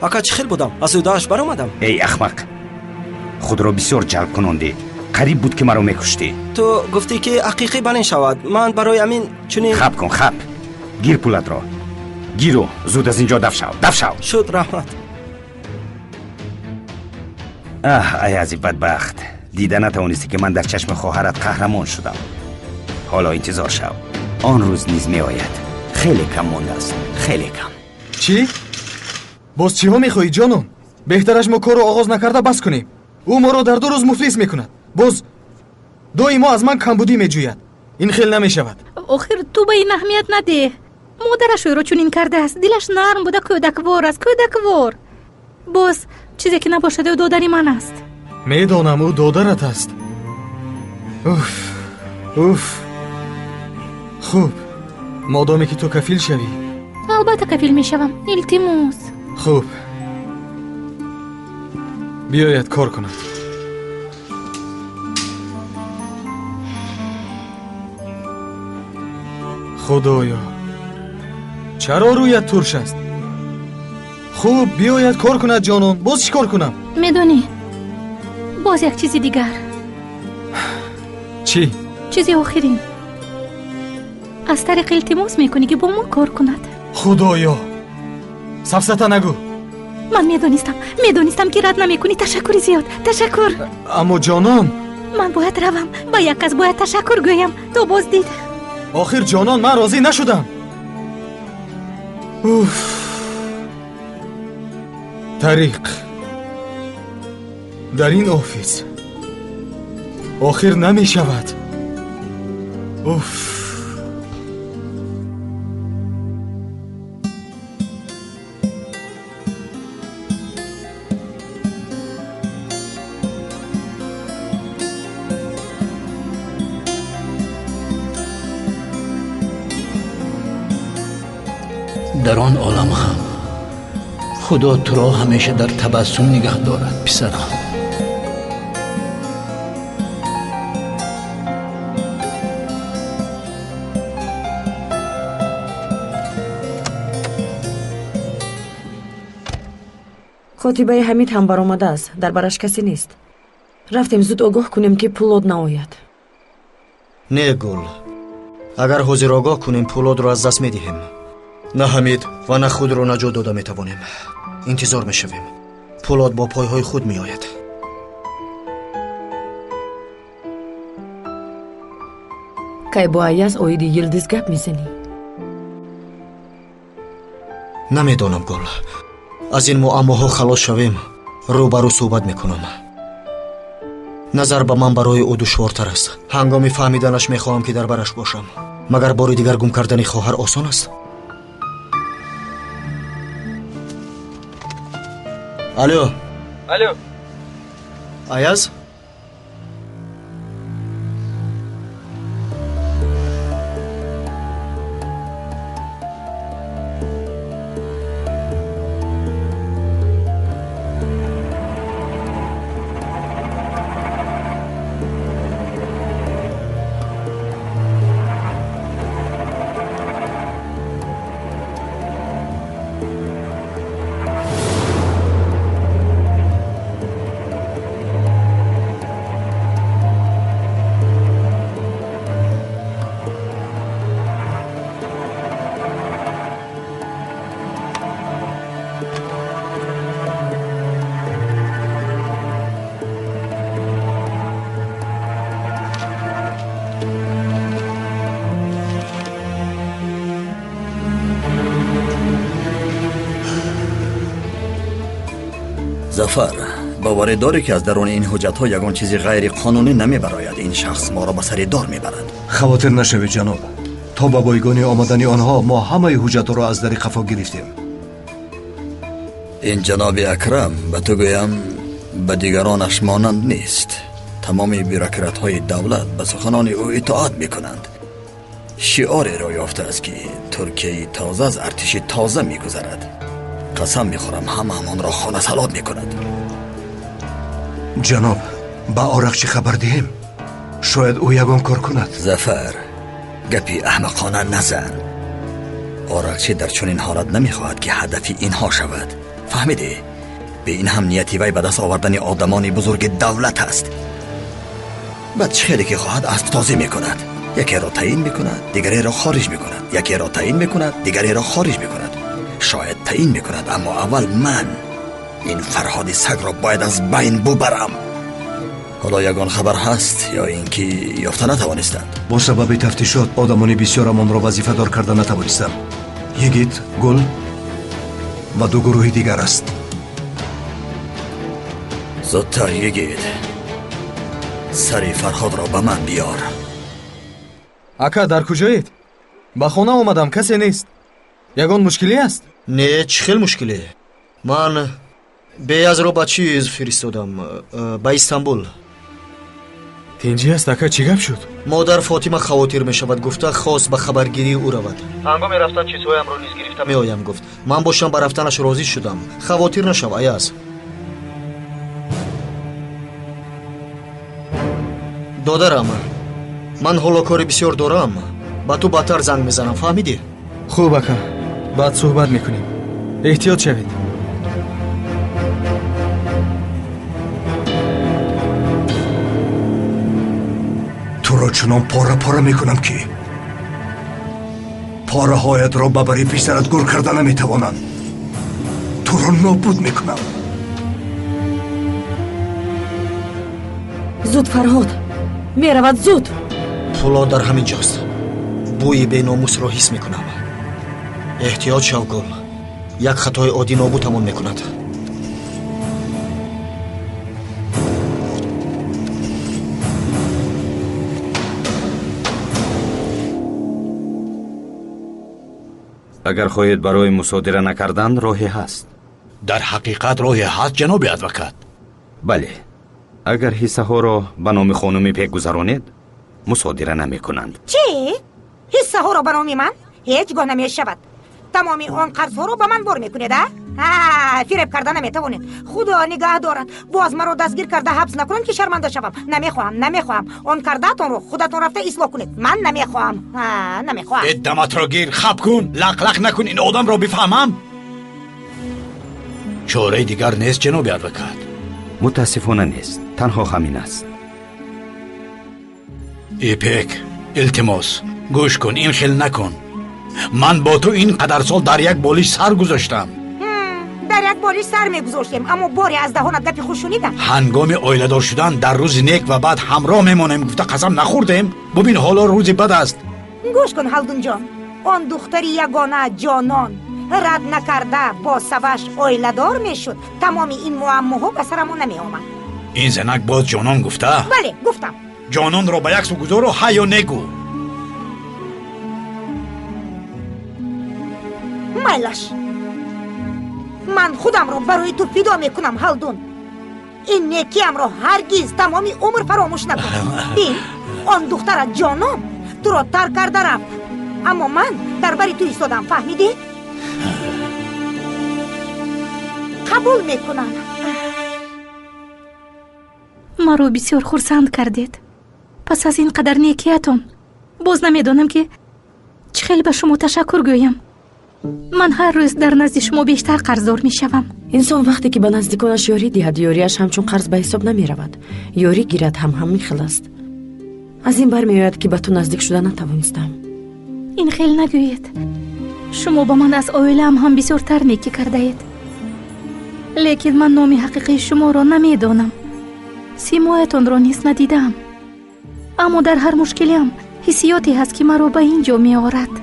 Ака, чӣ хел будам? Аз ӯдааш баромадам. Эй ахмақ, худро бисёр ҷалб кунондӣ. Қариб буд, ки маро мекуштӣ. Ту гуфтӣ, ки ҳақиқӣ балин шавад. Ман барои ҳамин чунин. Хап кун, хап. Гир пулатро. Гиру зуд аз ин ҷо даф шав, даф шав. Шуд, раҳмат. Аҳ, Аязи бадбахт, дида натавонистӣ, ки ман дар чашми хоҳарат қаҳрамон шудам. Ҳоло интизор шав, он рӯз низ меояд. Хеле кам мондааст, хеле кам. Чӣ? Боз чиҳо мехоҳӣ, ҷонон? Беҳтараш мо корро оғоз накарда бас кунем. Ӯ моро дар 2 рӯз муфлис мекунад. Боз доимо аз ман камбудӣ меҷӯяд. Ин хел намешавад. Охир ту ба ин аҳамият надеҳ. Модараш ӯро чунин кардааст. Дилаш нарм буда, кӯдаквор аст, кӯдаквор. Боз чизе ки набошад, ӯ додари ман аст. Медонам, ӯ додарат аст. Уф, уф. Хуб, модоме ки ту кафил шавӣ. Албатта кафил мешавам. Илтимос. Хуб, биёяд кор кунад. Худоё, чаро рӯят турш аст? Хуб, биёяд кор кунад, ҷонон. Боз чӣ кор кунам? Медонӣ, боз як чизи дигар. Чӣ? Чизи охирин. Аз тариқ илтимос мекунӣ, ки бо мо кор кунад. Худоё, сафсата нагӯ. Ман медонистам, медонистам, ки рад намекунӣ. Ташаккури зиёд, ташаккур. Аммо ҷонон, ман бояд равам. Ба як кас бояд ташаккур гӯям. То боздид. Охир ҷонон, ман розӣ нашудам. Уф, тариқ дар ин офис охир намешавад. Уф. Дар он олам ҳам Худо туро ҳамеша дар табассум нигаҳ дорад, писарам. Котибаи Ҳамид ҳам баромадааст, дар бараш касе нест. Рафтем зуд огоҳ кунем, ки Пулод наояд. Не, Гул, агар ҳозир огоҳ кунем, Пулодро аз даст медиҳем. На Ҳамид ва на худро наҷот дода метавонем. Интизор мешавем. Пулод бо пойҳои худ меояд. Кай бо Аяз оиди Йилдиз гап мезанӣ? Намедонам, Гул. Аз ин муаммоҳо халос шавем, рӯ ба рӯ суҳбат мекунам. Назар ба ман барои ӯ душвортар аст. Ҳангоми фаҳмиданаш мехоҳам, ки дар бараш бошам. Магар бори дигар гум кардани хоҳар осон аст? Алло. Алло. Аяз? Зафар, боварӣ дорӣ, ки аз даруни ин ҳуҷҷатҳо ягон чизи ғайриқонунӣ намебарояд? Ин шахс моро ба сари дор мебарад. Хавотир нашавед, ҷаноб. То ба бойгонӣ омадани онҳо мо ҳамаи ҳуҷҷатҳоро аз дари қафо гирифтем. Ин ҷаноби Акрам, ба ту гӯям, ба дигаронаш монанд нест. Тамоми бюрократҳои давлат ба суханони ӯ итоат мекунанд. Шиореро ёфтааст, ки Туркияи тоза аз артиши тоза мегузарад. Қасам мехӯрам, ҳамаамонро хонасалот мекунад. Ҷаноб, ба Орақчӣ хабар диҳем? Шояд ӯ ягон кор кунад. Зафар, гапи аҳмақона назан. Орақчӣ дар чунин ҳолат намехоҳад, ки ҳадафи инҳо шавад. Фаҳмидӣ? Бе ин ҳам нияти вай ба даст овардани одамони бузурги давлат аст. Баъд чӣ хеле ки хоҳад асбтозӣ мекунад. Якеро таъин мекунад, дигареро хориҷ мекунад. Якеро таъин мекунад, дигареро хориҷ мекунад. Шояд таъин мекунад, аммо аввал ман ин Фарҳоди сагро бояд аз байн бубарам. Ҳоло ягон хабар ҳаст ё ин ки ёфта натавонистанд? Бо сабаби тафтишот одамони бисёрам онро вазифадор карда натавонистам. Йигит, Гул ва ду гурӯҳи дигар аст. Зудтар, Йигит, сари Фарҳодро ба ман биёр. Ака, дар куҷоед? Ба хона омадам, касе нест. Ягон мушкилӣ аст? Не, чӣ хел мушкиле? Ман Беязро ба чиз фиристодам, ба Истанбул. Тинҷӣ аст, ака, чӣ гап шуд? Модар Фотима хавотир мешавад, гуфта хост ба хабаргирии ӯ равад. Ҳангоми рафтан чизҳоямро низ гирифта меоям, гуфт. Ман бошам ба рафтанаш розӣ шудам. Хавотир нашав, Аяз. Додарам, ман ҳоло кори бисёр дорам. Ба ту баъдтар занг мезанам, фаҳмидӣ? Хуб, ака, баъд суҳбат мекунем. Эҳтиёт шавед. Туро чунон пора-пора мекунам, ки пораҳоятро ба бари писарат гур карда наметавонанд. Туро нобуд мекунам. Зуд, Фарҳод, меравад, зуд. Пуло дар ҳамин ҷост. Бӯи беномусро ҳис мекунам. Эҳтиёт шав, Гул. Як хатои оддӣ нобудамон мекунад. Агар хоҳед барои мусодира накардан роҳе ҳаст. Дар ҳақиқат роҳе ҳаст, ҷаноби адвокат? Бале. Агар ҳиссаҳоро ба номи хонуми Пек гузаронед, мусодира намекунанд. Чӣ? Ҳиссаҳоро ба номи ман? Ҳеҷ гоҳ намешавад. Тамоми он қарзҳоро ба ман бор мекунед, а? Фиреб карда наметавонед. Худо нигаҳ дорад. Боз маро дастгир карда ҳабс накунанд, ки шарманда шавам. Намехоҳам, намехоҳам. Он кардаатонро худатон рафта ислоҳ кунед. Ман намехоҳам. Намехоҳам. Э, даматро гир, хаб кун, лақ-лақ накун, ин одамро бифаҳмам. Чораи дигар нест, ҷаноби адвокат. Мутаассифона нест. Танҳо ҳамин аст. Ипек, илтимос, гӯш кун, ин хел накун. Ман бо ту ин қадар сол дар як болиш сар гузоштам. Дар як болиш сар мегузоштем, аммо боре аз даҳонат гапи хуш шунидам. Ҳангоми оиладор шудан дар рӯзи нек ва бад ҳамроҳ мемонем гуфта қасам нахӯрдем. Бубин, ҳоло рӯзи бад аст. Гӯш кун, Ҳалдунҷон, он духтари ягона ҷонон рад накарда бо саваш оиладор мешуд, тамоми ин муаммоҳо ба сарамон намеомад. Ин занак боз ҷонон гуфта? Бале, гуфтам. Ҷононро ба як су гузору ҳа ё негӯ. Майлаш, ман худамро барои ту фидо мекунам, Ҳалдун. Ин некиамро ҳаргиз тамоми умр фаромӯш накун. Бин, он духтара ҷонон туро тарк карда рафт, аммо ман дар бари ту истодам, фаҳмидӣ? Қабул мекунам. Маро бисёр хурсанд кардед. Пас аз ин қадар некиятон боз намедонам, ки чӣ хел ба шумо ташаккур гӯям. Ман ҳар рӯз дар назди шумо бештар қарздор мешавам. Инсон вақте ки ба наздиконаш ёрӣ диҳад, ёрияш ҳамчун қарз ба ҳисоб намеравад. Ёрӣ гирад ҳам ҳамин хел аст. Аз ин бармеояд, ки ба ту наздик шуда натавонистам. Ин хел нагӯед. Шумо ба ман аз оилаам ҳам бисёртар некӣ кардаед. Лекин ман номи ҳақиқии шуморо намедонам. Симоятонро низ надидаам. Аммо дар ҳар мушкилиам ҳиссиёте ҳаст, ки маро ба ин ҷо меорад.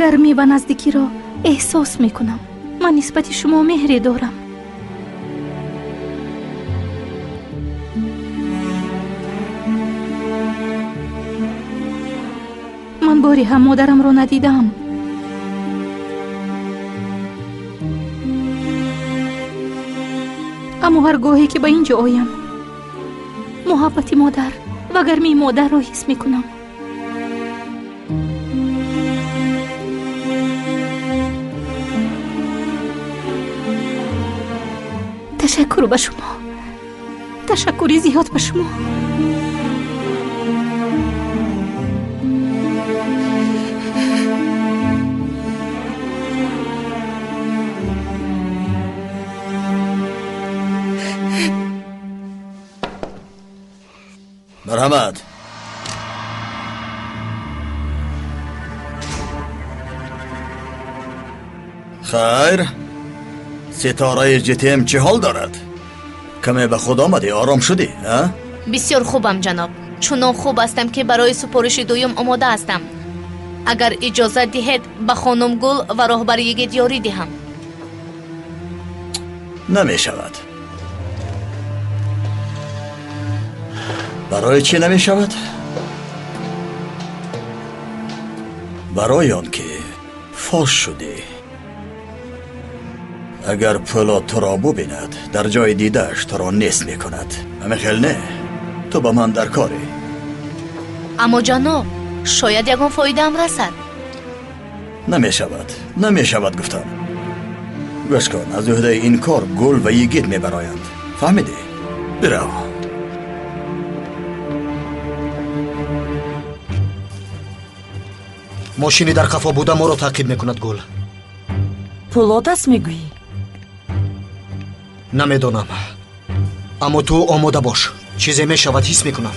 Гармӣ ва наздикиро эҳсос мекунам. Ман нисбати шумо меҳре дорам. Ман бори ҳам модарамро надидаам. Аммо ҳар гоҳе ки ба ин ҷо оям, муҳаббати модар ва гармии модарро ҳис мекунам. Ташаккур ба шумо. Ташаккури зиёд ба шумо. Марҳамат. Хайр, ситораи ҷитем чӣ ҳол дорад? Каме ба худ омадӣ, ором шудӣ, а? Бисёр хубам, ҷаноб. Чунон хуб ҳастам, ки барои супориши дуюм омода ҳастам. Агар иҷозат диҳед, ба хонум Гул ва роҳбари йигит ёрӣ диҳам. Намешавад. Барои чӣ намешавад? Барои он ки фош шудӣ. Агар Пулод туро бубинад, дар ҷои дидааш туро нест мекунад. Ҳамин хел не? Ту ба ман дар корӣ. Аммо ҷаноб, шояд ягон фоидаам расад. Намешавад, намешавад гуфтам. Гӯш кун, аз ӯҳдаи ин кор Гул ва йигит мебароянд. Фаҳмидӣ? Бирав. Мошини дар қафо буда моро таъқиб мекунад, Гул. Пулод аст мегӯӣ? Намедонам, аммо ту омода бош. Чизе мешавад, ҳис мекунам.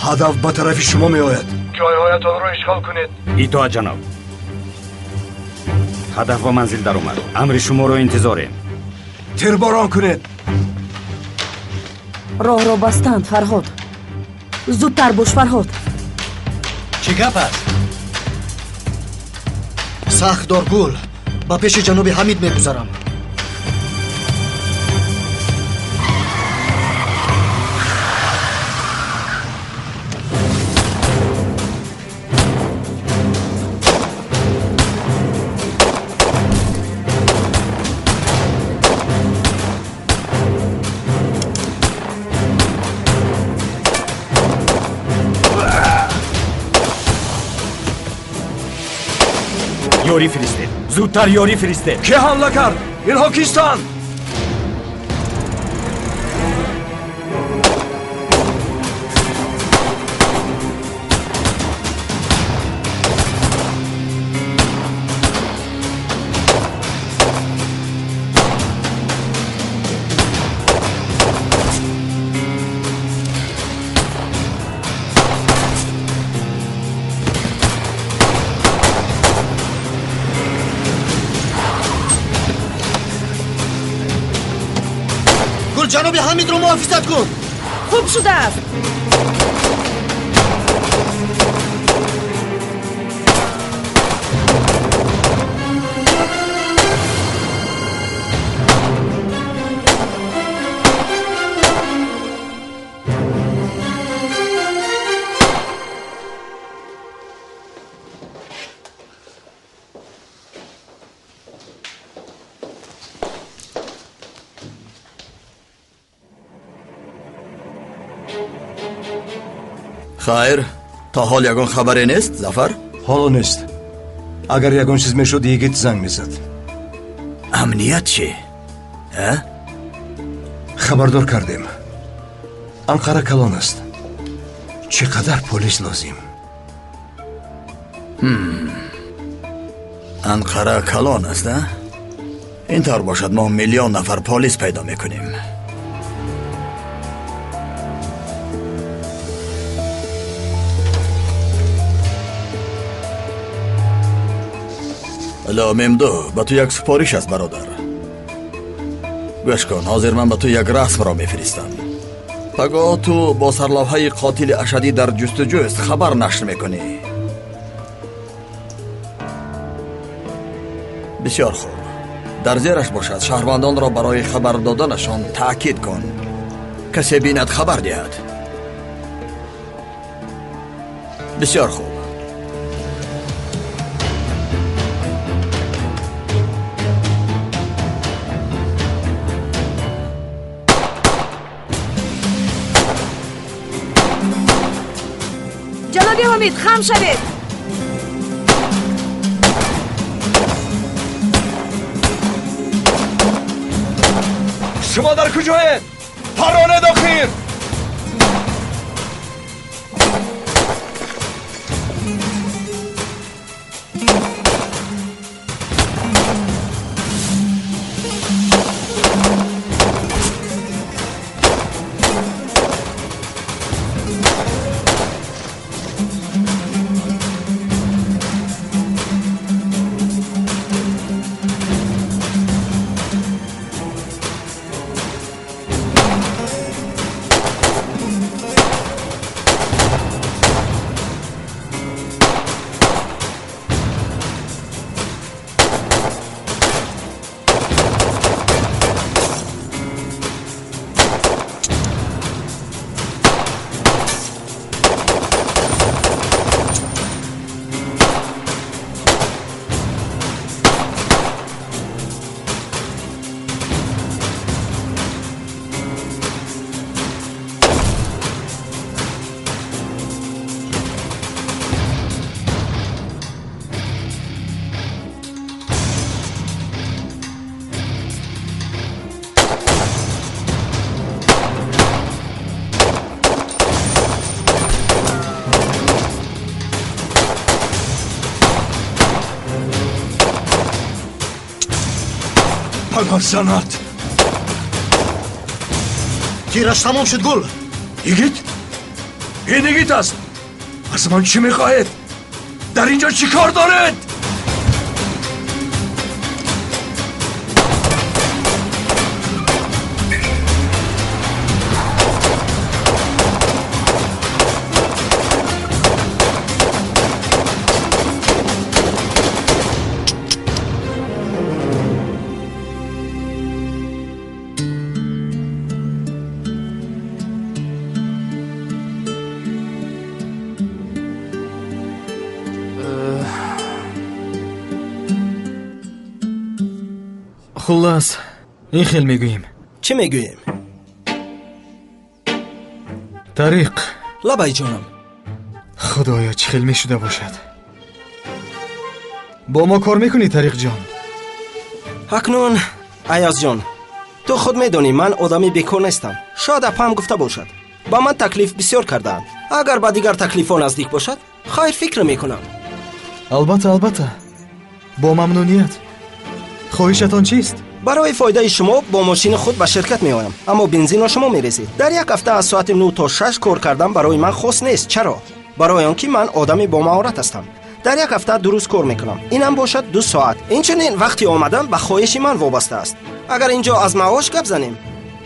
Ҳадаф ба тарафи шумо меояд. Ҷойҳоятонро ишғол кунед. Итоат, ҷаноб. Ҳадаф ба манзил даромад. Амри шуморо интизорем. Тирборон кунед. Роҳро бастанд, Фарҳод. Зудтар бош, Фарҳод. Чӣ гап аст? Сахт дор, Гул. Ба пеши ҷаноби Ҳамид мегузарам. Ёрӣ фиристед, зудтар ёрӣ фиристед. Кӣ ҳамла кард? Инҳо кистанд? Ҷаноби Ҳамидро муҳофизат кун. Хуб шудааст. Хайр, то ҳол ягон хабаре нест, Зафар? Ҳоло нест. Агар ягон чиз мешуд, йигит занг мезад. Амният чӣ? А? Хабардор кардем. Анқара калон аст. Чӣ қадар полис лозим? Анқара калон аст, а? Ин тавр бошад, мо миллион нафар полис пайдо мекунем. Алло, Мемду, ба ту як супориш аст, бародар. Гӯш кун, ҳозир ман ба ту як расмро мефиристам. Пагоҳ ту бо сарлавҳаи қотили ашадӣ дар ҷустуҷӯст хабар нашр мекунӣ. Бисёр хуб. Дар зераш бошад, шаҳрвандонро барои хабар доданашон таъкид кун. Касе бинад хабар диҳад. Бисёр хуб. Ҷаноби Ҳомид, хам шавед. Шумо дар куҷоед? Паронед охир! Агар занад. Тираш тамом шуд, Гул. Йигит? Ин йигит аст. Аз ман чӣ мехоҳед? Дар инҷо чӣ кор доред? Хуллас, ин хел мегӯем. Чӣ мегӯем? Тариқ. Лабай ҷонам. Худоё, чӣ хел мешуда бошад. Бо мо кор мекунӣ, Тариқҷон? Акнун, Аязҷон, ту худ медонӣ, ман одами бекор нестам. Шояд апам гуфта бошад. Ба ман таклиф бисёр кардаанд. Агар ба дигар таклифҳо наздик бошад, хайр фикр мекунам. Албатта, албатта. Бо мамнуният. Хоҳишатон чист? Барои фоидаи шумо бо мошини худ ба ширкат меоям, аммо бензинро шумо мерезед. Дар як ҳафта аз соати 9 то 6 кор кардан барои ман хос нест. Чаро? Барои он ки ман одами бомаҳорат ҳастам. Дар як ҳафта 2 рӯз кор мекунам. Инам бошад 2 соат. Инчунин вақти омадан ба хоҳиши ман вобаста аст. Агар инҷо аз маош гап занем,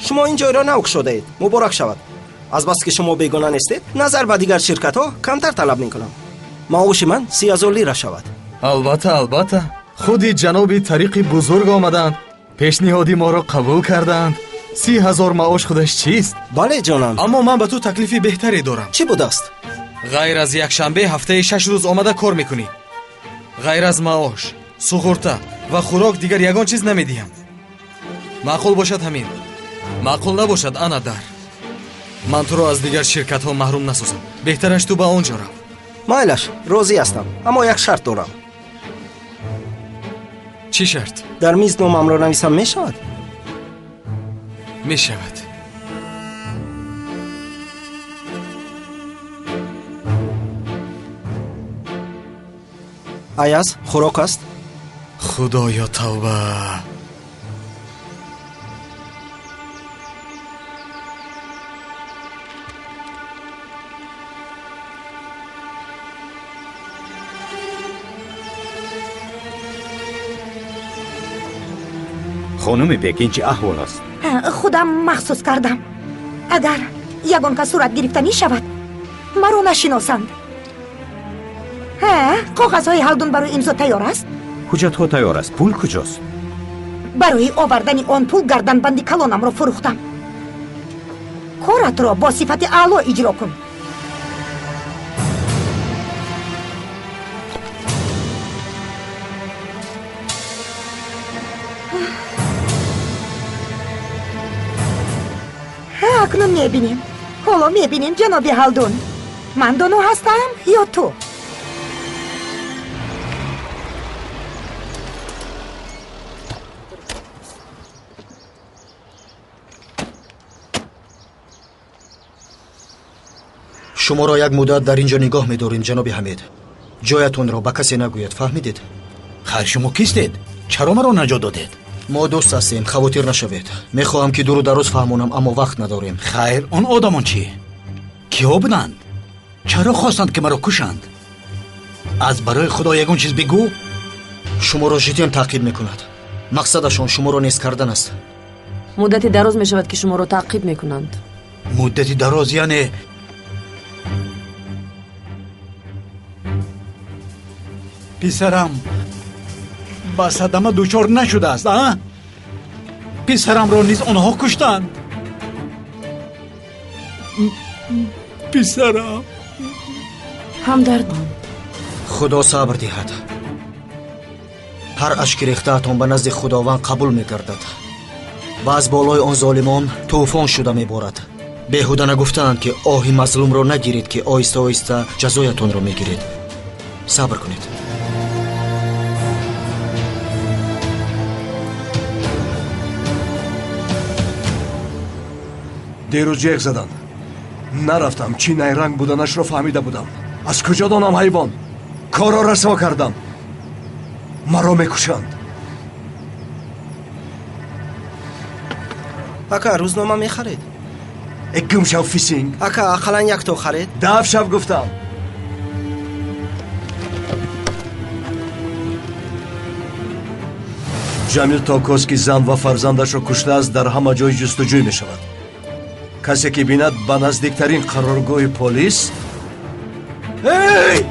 шумо ин ҷойро нав кушодаед. Муборак шавад. Азбаски шумо бегона нестед, назар ба дигар ширкатҳо камтар талаб мекунам. Маоши ман 30,000 лира шавад. Албатта, албатта. Худи ҷаноби Тариқи бузург омаданд, пешниҳоди моро қабул карданд. 30,000 маош худаш чист? Бале ҷонам. Аммо ман ба ту таклифи беҳтаре дорам. Чӣ будааст? Ғайр аз якшанбе ҳафтаи 6 рӯз омада кор мекунӣ. Ғайр аз маош, суғурта ва хӯрок дигар ягон чиз намедиҳам. Маъқул бошад ҳамин, маъқул набошад ана дар. Ман туро аз дигар ширкатҳо маҳрум насозам. Беҳтараш ту ба он ҷо рав. Майлаш, розӣ ҳастам, аммо як шарт дорам. Чӣ шарт? Дар миз номамро нависам мешавад? Мешавад. Аяз, хӯрок аст? Худоё, тавба! Хонуми Бек, ин чӣ аҳвол аст? Худам махсус кардам. Агар ягон кас сурат гирифтанӣ шавад, маро нашиносанд. Коғазҳои Ҳалдун барои имзо тайёр аст? Ҳуҷҷатҳо тайёр аст. Пул куҷост? Барои овардани он пул гарданбанди калонамро фурӯхтам. Коратро бо сифати аъло иҷро кун. Акнун мебинем. Ҳоло мебинем, ҷаноби Ҳалдун. Ман доно ҳастам ё ту? Шуморо як муддат дар ин ҷо нигоҳ медорем, ҷаноби Ҳамид. Ҷоятонро ба касе нагӯед, фаҳмидед? Хайр, шумо кистед? Чаро маро наҷот додед? Мо дӯст ҳастем, хавотир нашавед. Мехоҳам ки дуру дароз фаҳмонам, аммо вақт надорем. Хайр, он одамон чӣ? Киҳо буданд? Чаро хостанд ки маро кушанд? Аз барои Худо ягон чиз бигӯ. Шуморо житем таъқиб мекунад. Мақсадашон шуморо нест кардан аст. Муддати дароз мешавад ки шуморо таъқиб мекунанд. Муддати дароз яъне писарам ба садама дучор нашудааст, а? Писарамро низ онҳо куштанд. Писарам. Ҳамдард. Худо сабр диҳад. Ҳар ашки рехтаатон ба назди Худованд қабул мегардад ва аз болои он золимон тӯфон шуда меборад. Беҳуда нагуфтаанд ки оҳи мазлумро нагиред, ки оҳиста оҳиста ҷазоятонро мегиред. Сабр кунед. Дирӯз ҷеғ заданд. Нарафтам, чӣ найранг буданашро фаҳмида будам. Аз куҷо донам ҳайвон? Корро расво кардам. Маро мекушанд. Ака, рӯзнома мехаред? Э, гум шав, фисинг! Ака, ақаллан якто харед. Даф шав, гуфтам! Ҷамил Токоз, ки зан ва фарзандашро куштааст, дар ҳама ҷой ҷустуҷӯй мешавад. Касе ки бинад, ба наздиктарин қароргоҳи полис. Эй!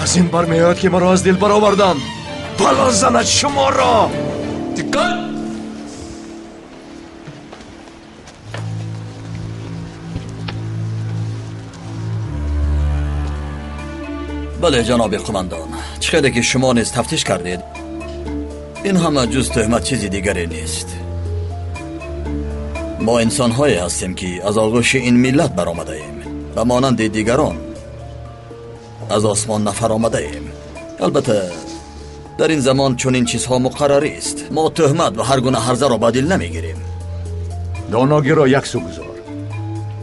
Аз ин бармеояд, ки маро аз дил бароварданд. Бало занад шуморо! Диққат! Бале, ҷаноби қумандон, чӣ хеле ки шумо низ тафтиш кардед, ин ҳама ҷуз тӯҳмат чизи дигаре нест. Мо инсонҳое ҳастем, ки аз оғӯши ин миллат баромадаем ва монанди дигарон аз осмон нафаромадаем. Албатта, дар ин замон чунин чизҳо муқаррарист. Мо тӯҳмат ва ҳар гуна ҳарзаро ба дил намегирем. Доногиро яксу гузор,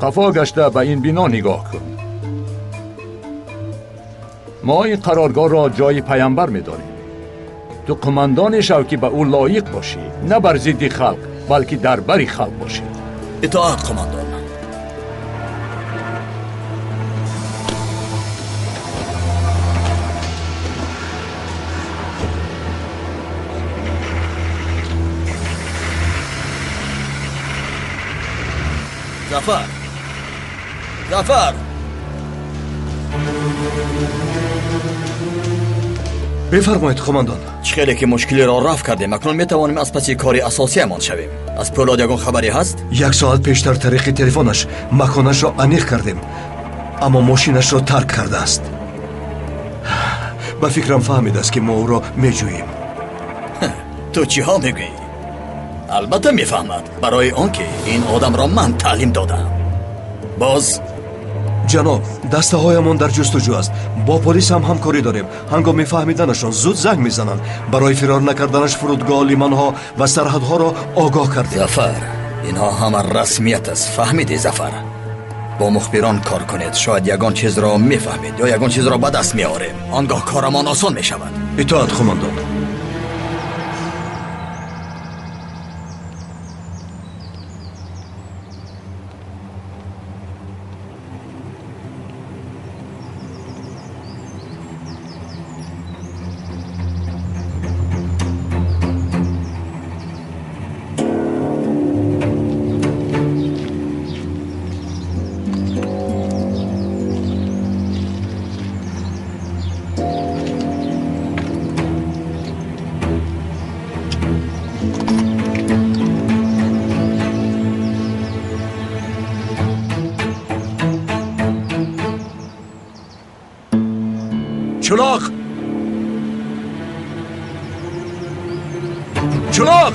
қафо гашта ба ин бино нигоҳ кун. Мо ин қароргоҳро ҷои паямбар медорем. Ту қумандоне шав, ки ба ӯ лоиқ бошӣ, на бар зидди халқ, балки дар бари халқ бошӣ. Итоат, қумандон. Зафар, Зафар! Бифармоед, қумандон. Чӣ хеле ки мушкилиро рафъ кардем, акнун метавонем аз паси кори асосиямон шавем. Аз Пӯлод ягон хабаре ҳаст? Як соат пештар тариқи телефонаш маконашро аниқ кардем, аммо мошинашро тарк кардааст. Ба фикрам, фаҳмидааст, ки мо ӯро меҷӯем. Ту чиҳо мегӯӣ? Албатта мефаҳмад, барои он ки ин одамро ман таълим додам. Боз Ҷаноб, дастаҳоямон дар ҷустуҷӯ аст. Бо полис ҳам ҳамкорӣ дорем. Ҳангоми фаҳмиданашон зуд занг мезананд. Барои фирор накарданаш фурудгоҳ, лиманҳо ва сарҳадҳоро огоҳ кардем. Зафар, инҳо ҳама расмият аст, фаҳмидӣ, Зафар? Бо мухбирон кор кунед, шояд ягон чизро мефаҳмед ё ягон чизро ба даст меорем. Он гоҳ корамон осон мешавад. Итоат, қумандон. Чулоқ! Чулоқ!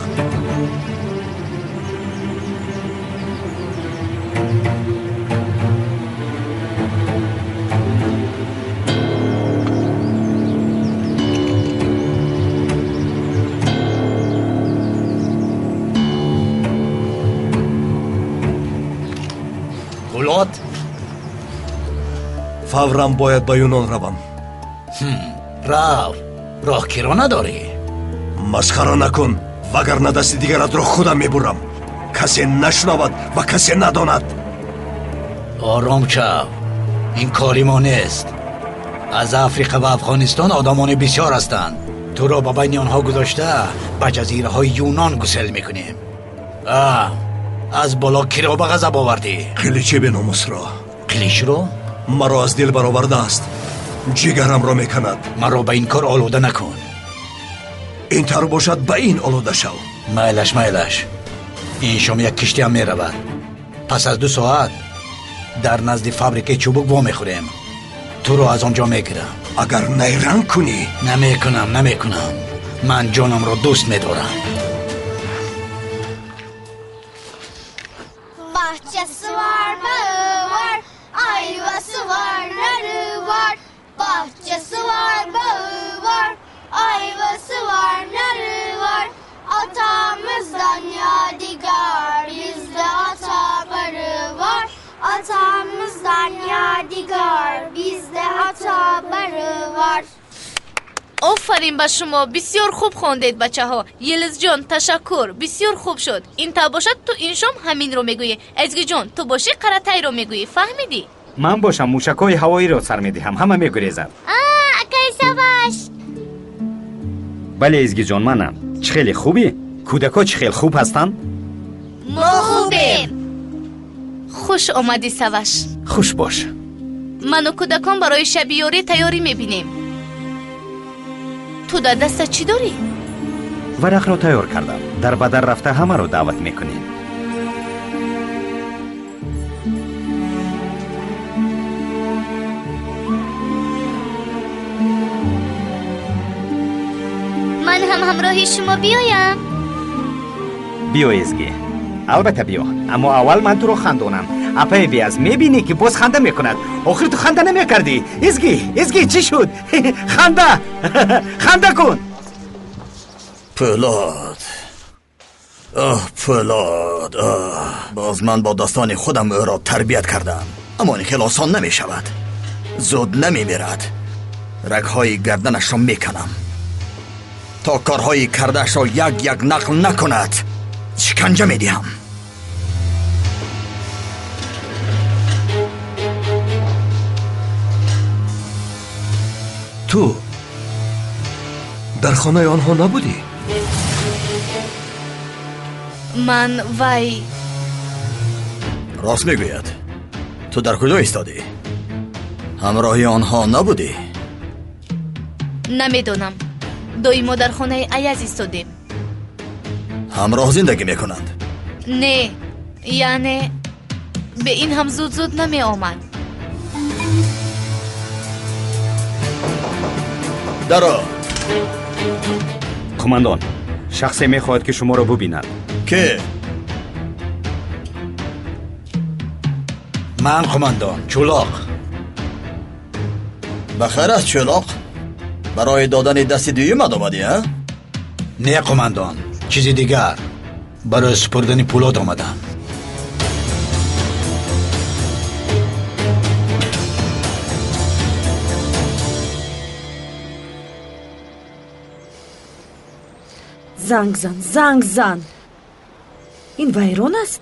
Пӯлод? Фавран бояд ба Юнон равам. Рав, роҳ киро надорӣ? Масхара накун, вагарна дасти дигаратро худам мебурам. Касе нашунавад ва касе надонад. Ором шав, ин кори мо нест. Аз Африқа ва Афғонистон одамони бисёр ҳастанд. Туро ба байни онҳо гузошта ба ҷазираҳои Юнон гусел мекунем. Аз боло киро ба ғазаб овардӣ? Қиличи беномусро. Қиличро? Маро аз дил баровардааст. Ҷигарамро меканад. Маро ба ин кор олуда накун. Ин тавр бошад, ба ин олуда шав. Майлаш, майлаш. Ин шом як киштиам меравад. Пас аз 2 соат дар назди фабрикаи чӯбук вомехӯрем. Туро аз он ҷо мегирам. Агар найранг кунӣ? Намекунам, намекунам. Ман ҷонамро дӯст медорам. Bahçesi var, bağı var, ayvası var, narı var. Bahçesi var, bağı var, ayvası var, narı var. Atamızdan yadigar, bizde ata barı var. Atamızdan yadigar, bizde ata barı var. Офарин ба шумо, бисёр хуб хондед, бачаҳо. Йилдизҷон, ташаккур, бисёр хуб шуд. Ин тав бошад, ту ин шом ҳаминро мегӯӣ. Эзгиҷон, ту бошӣ Қаратайро мегӯӣ, фаҳмидӣ? Ман бошам мушакҳои ҳавоиро сар медиҳам, ҳама мегурезанд. Акай Саваш. Бале, Эзгиҷон, манам. Чӣ хеле хубӣ? Кӯдакҳо чӣ хел хуб ҳастанд? Мо хубем. Хуш омадӣ, Саваш. Хуш бош. Ману кӯдакон барои шаби ёрӣ тайёрӣ мебинем. Ту дар дастат чӣ дорӣ? Варақро тайёр кардам. Дар ба дар рафта ҳамаро даъват мекунем. Ман ҳам ҳамроҳи шумо биёям. Биё, Эзгӣ. Албатта биё, аммо аввал ман туро хандонам. Апаи Биаз, мебинӣ ки боз ханда мекунад. Охир ту ханда намекардӣ. Эзгӣ, Эзгӣ, чӣ шуд? Ханда! Ханда кун! Пӯлод. Оҳ, Пӯлод. Оҳ, боз ман бо дастони худам ӯро тарбият кардам. Аммо ин хеле осон намешавад. Зуд намемирад. Рагҳои гарданашро меканам. То корҳои кардаашро як-як нақл накунад, шиканҷа медиҳам. Ту дар хонаи онҳо набудӣ? Ман вай. Рост мегӯяд. Ту дар куҷо истодӣ? Ҳамроҳи онҳо набудӣ? Намедонам. Доимо дар хонаи Аяз истодем. Ҳамроҳ зиндагӣ мекунанд? Не, яъне бе ин ҳам зуд-зуд намеомад. Даро. Қумандон, шахсе мехоҳад ки шуморо бубинад. Ке? Ман, қумандон, Чӯлоқ. Ба хайр аст, Чӯлоқ? Барои додани дасти дуюмат омадӣ, а? Не, қумандон, чизи дигар. Барои супурдани Пӯлод омадам. Занг зан, занг зан. Ин вайрон аст?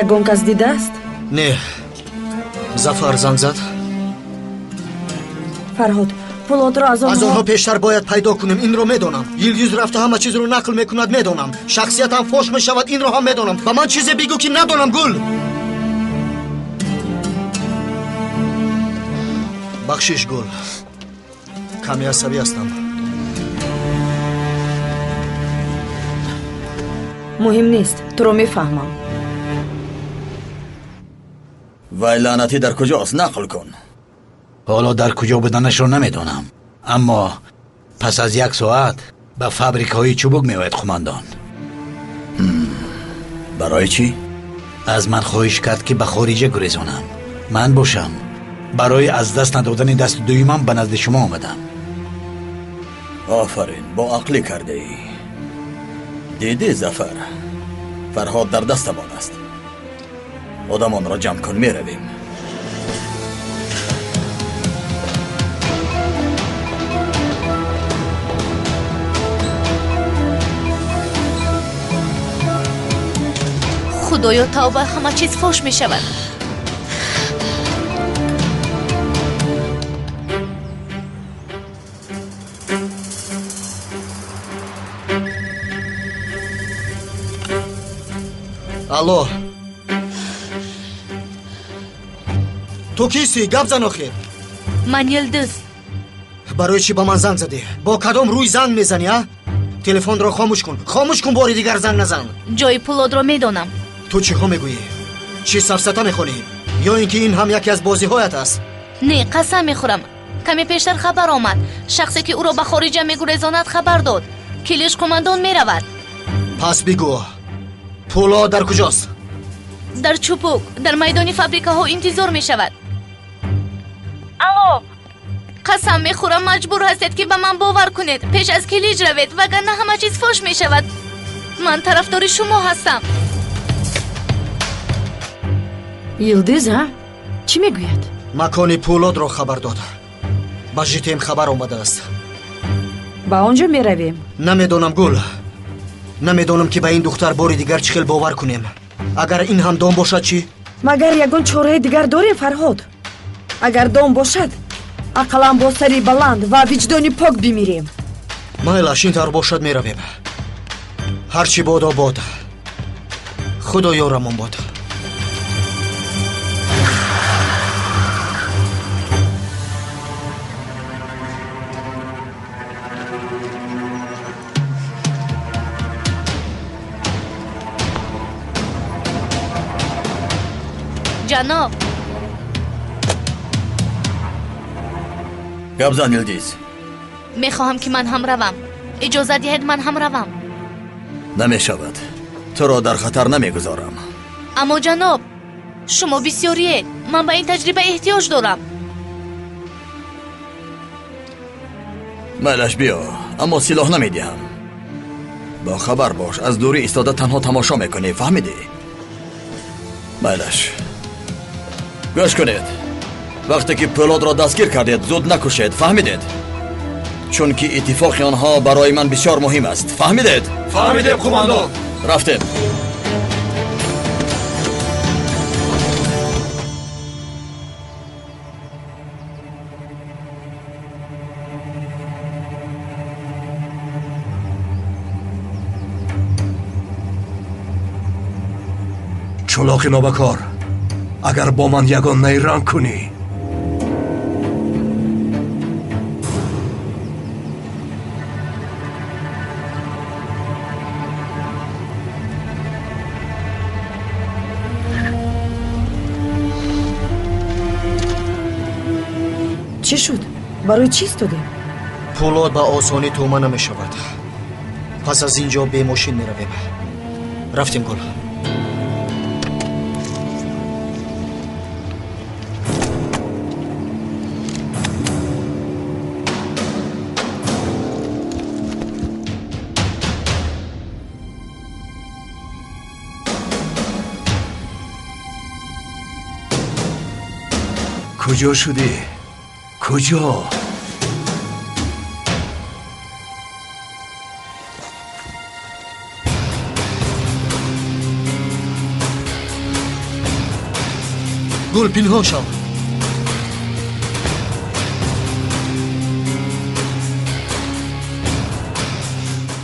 Ягон кас дидааст? Не. Зафар занг зад. Фарҳод, Пӯлодро аз аз онҳо пештар бояд пайдо кунем, инро медонам. Йилдиз рафта ҳама чизро нақл мекунад, медонам. Шахсиятам фош мешавад, инро ҳам медонам. Ба ман чизе бигӯ ки надонам, Гул. Бахшиш, Гул. Каме асабӣ ҳастам. Муҳим нест, туро мефаҳмам. Вай лаънатӣ дар куҷост? Нақл кун. Ҳоло дар куҷо буданашро намедонам, аммо пас аз як соат ба фабрикаҳои чӯбук меояд, қумандон. Барои чӣ? Аз ман хоҳиш кард ки ба хориҷа гурезонам. Ман бошам барои аз даст надодани дасти дуюмам ба назди шумо омадам. Офарин, бо ақлӣ кардаӣ. Дидӣ, Зафар, Фарҳод дар дастамон аст. Одамонро ҷамъ кун, меравем. Худоё, тавба, ҳама чиз фош мешавад. Алло, ту кистӣ? Гап зан охир. Ман Йилдиз. Барои чӣ ба ман занг задӣ? Бо кадом рӯй занг мезанӣ, а? Телефонро хомӯш кун, хомӯш кун, бори дигар занг назан. Ҷои Пӯлодро медонам. Ту чиҳо мегӯӣ? Чӣ сафсата мехонӣ? Ё ин ки ин ҳам яке аз бозиҳоят аст? Не, қасам мехӯрам. Каме пештар хабар омад. Шахсе ки ӯро ба хориҷа мегурезонад хабар дод. Килиш қумандон меравад. Пас бигӯ, Пӯлод дар куҷост? Дар Чӯпук, дар майдони фабрикаҳо интизор мешавад. Алло, Қасам мехӯрам, маҷбур ҳастед, ки ба ман бовар кунед. Пеш аз Килиҷ равед, вагарна ҳама чиз фош мешавад. Ман тарафдори шумо ҳастам. Йилдиз, а? Чӣ мегӯяд? Макони Пӯлодро хабар дод. Ба ЖТМ хабар омадааст. Ба он ҷо меравем? Намедонам, Гул. Намедонам, ки ба ин духтар бори дигар чӣ хел бовар кунем. Агар ин ҳам дом бошад чӣ? Магар ягон чораи дигар дорем, Фарҳод? Агар дом бошад, ақаллан бо сари баланд ва виҷдони пок бимирем. Майлаш, ин тавр бошад, меравем. Ҳарчи бодо бод. Худо ёрамон бод. Ҷаноб. Гап зан, Йилдиз. Мехоҳам, ки ман ҳам равам. Иҷозат диҳед, ман ҳам равам. Намешавад. Туро дар хатар намегузорам. Аммо ҷаноб, шумо бисёриед. Ман ба ин таҷриба эҳтиёҷ дорам. Майлаш, биё, аммо силоҳ намедиҳам. Бохабар бош, аз дурӣ истода танҳо тамошо мекунӣ, фаҳмидӣ? Майлаш. Гӯш кунед. Вақте ки Пӯлодро дастгир кардед, зуд накушед, фаҳмидед? Чунки иттифоқи онҳо барои ман бисёр муҳим аст. Фаҳмидед? Фаҳмидем, қумандон. Рафтем. Чулоқи нобакор, агар бо ман ягон найранг кунӣ. Чӣ шуд? Барои чӣ истодем? Пӯлод ба осонӣ тӯъма намешавад. Пас аз ин ҷо бемошин меравем. Рафтем, Гул. Куҷо шудӣ? Куҷо? Гул, пинҳон шав.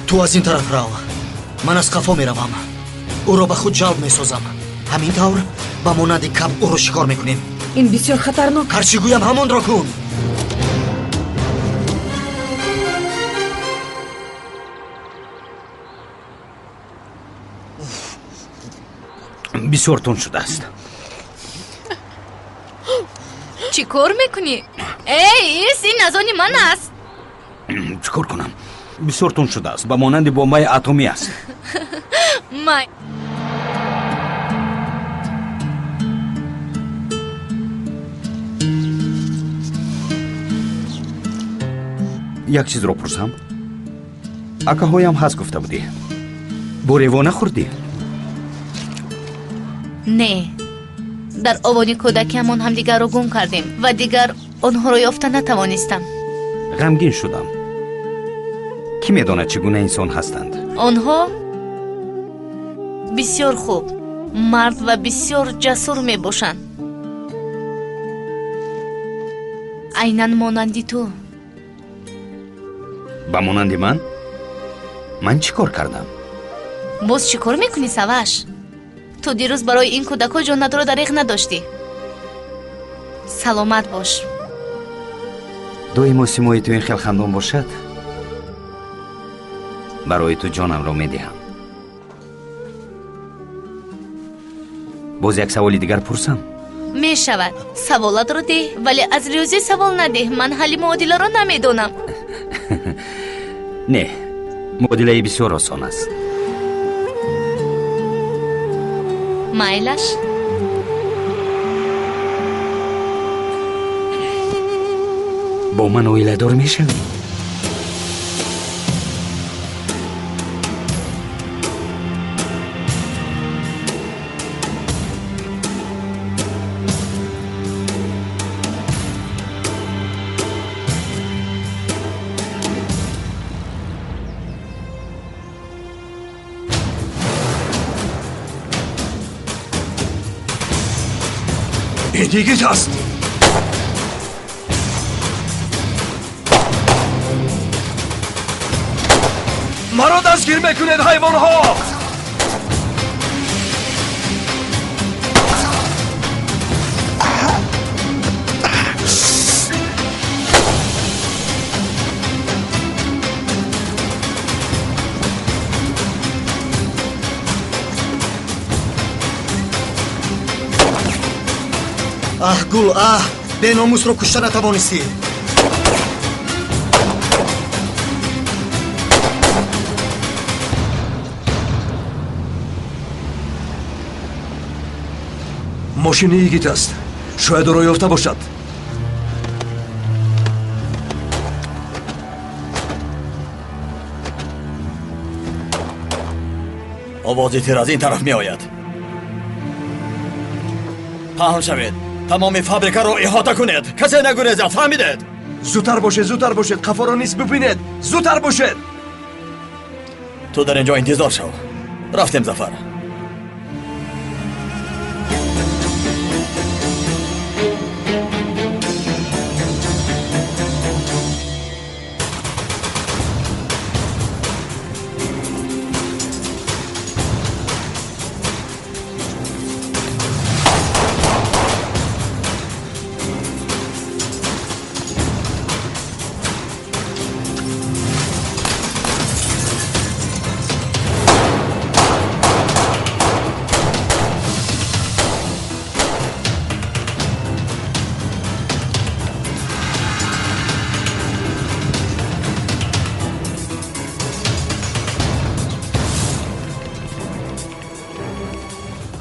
Ту аз ин тараф рав. Ман аз қафо меравам. Ӯро ба худ ҷалб месозам. Ҳамин тавр ба монанди каб ӯро шикор мекунем. Ин бисёр хатарнок. Ҳарчи гӯям, ҳамонро кун. Бисёр тун шудааст. Чӣ кор мекунӣ? Эй, ис, ин аз они ман аст. Чӣ кор кунам? Бисёр тун шудааст, ба монанди бомбаи атомӣ аст. Май. Як чизро пурсам? Акаҳоям ҳаст гуфта будӣ. Бо рево нахӯрдӣ? Не. Дар овони кӯдакиамон ҳамдигарро гум кардем ва дигар онҳоро ёфта натавонистам. Ғамгин шудам. Кӣ медонад, чӣ гуна инсон ҳастанд? Онҳо бисёр хуб, мард ва бисёр ҷасур мебошанд. Айнан монанди ту. Ба монанди ман? Ман чӣ кор кардам? Боз чӣ кор мекунӣ, Саваш? Ту дирӯз барои ин кӯдакҳо ҷонатро дареғ надоштӣ. Саломат бош. Доимо симои ту ин хел хандон бошад, барои ту ҷонамро медиҳам. Боз як саволи дигар пурсам? Мешавад. Саволатро деҳ, вале аз риёзӣ савол надеҳ. Ман ҳалли муодиларо намедонам. Не, муодилаи бисёр осон аст. Майлаш. Бо ман оиладор мешавӣ? Ин йигит аст. Маро дастгир мекунед, ҳайвонҳо! Аҳ, Гул, аҳ, беномусро кушта натавонистӣ. Мошини йигит аст. Шояд ӯро ёфта бошад. Овози тир аз ин тараф меояд. Паҳн шавед. Тамоми фабрикаро иҳота кунед. Касе нагурезад, фаҳмидед? Зудтар бошед, зудтар бошед. Қафоро низ бибинед. Зудтар бошед. Ту дар ин ҷо интизор шав. Рафтем, Зафар.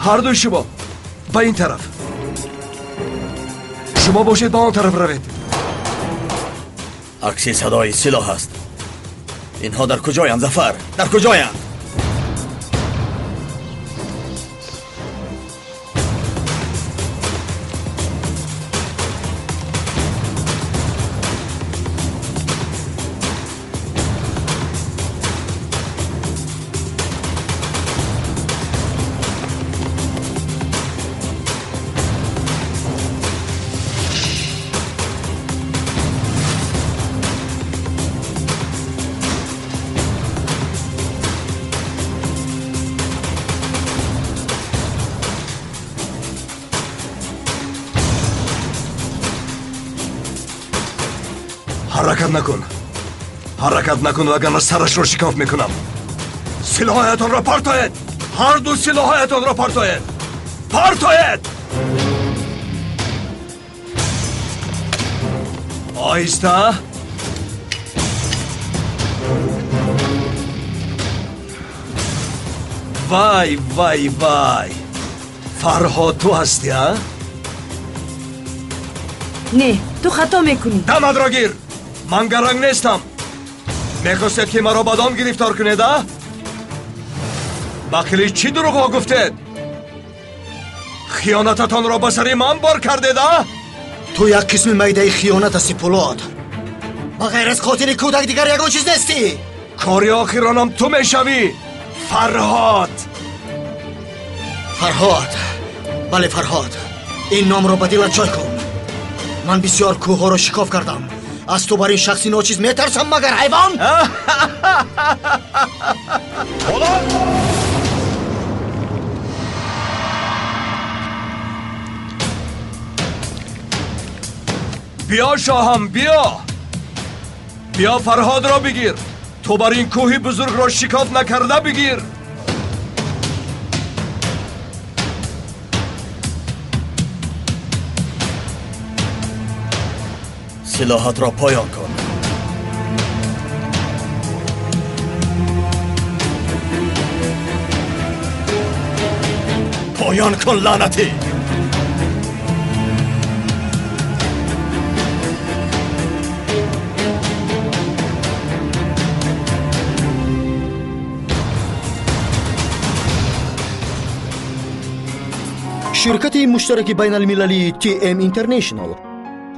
Ҳар дуи шумо ба ин тараф. Шумо бошед, ба он тараф равед. Акси садои силоҳ аст. Инҳо дар куҷоянд, Зафар? Дар куҷоянд? Ҳаракат накун, ҳаракат накун, вагарна сарашро шикоф мекунам. Силоҳаятонро партоед. Ҳар ду силоҳаятонро партоед. Партоед. Оҳиста. Вай, вай, вай, Фарҳод, ту ҳастӣ, а? Не, ту хато мекунӣ. Дамадро гир. Ман гаранг нестам. Мехостед, ки маро ба дом гирифтор кунед, а? Ба қилич чӣ дурӯғҳо гуфтед? Хиёнататонро ба сари ман бор кардед, а? Ту як қисми майдаи хиёнат ҳасти, Пулод. Ба ғайр аз қотили кӯдак дигар ягон чиз нестӣ. Кори охиронам ту мешавӣ, Фарҳод. Фарҳод, бале, Фарҳод. Ин номро ба дилат ҷой кун. Ман бисёр кӯҳҳоро шикоф кардам. Аз ту бар ин шахси ночиз метарсам, магар ҳайвон? Биё, шоҳам, биё. Биё, Фарҳодро бигир. Ту бар ин кӯҳи бузургро шикоф накарда бигир. Силоҳатро поён кун. Поён кун, лаънатӣ! Ширкати муштараки байналмилалии TM International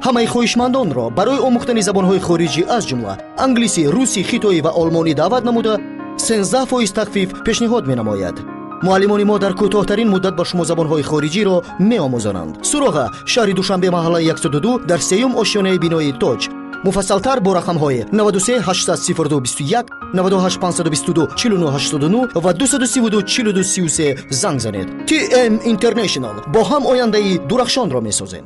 ҳамаи хоҳишмандонро барои омӯхтани забонҳои хориҷӣ, аз ҷумла англисӣ, русӣ, хитоӣ ва олмонӣ даъват намуда, 13% тахфиф пешниҳод менамояд. Муаллимони мо дар кӯтоҳтарин муддат ба шумо забонҳои хориҷиро меомӯзонанд. Суроға: шаҳри Душанбе, маҳаллаи 102, дар сеюм ошёнаи бинои Тоҷ. Муфассалтар бо рақамҳои 93 802 21, 98 522 49 89 ва 232 42 33 занг занед. TM International, бо ҳам ояндаи дурахшонро месозем.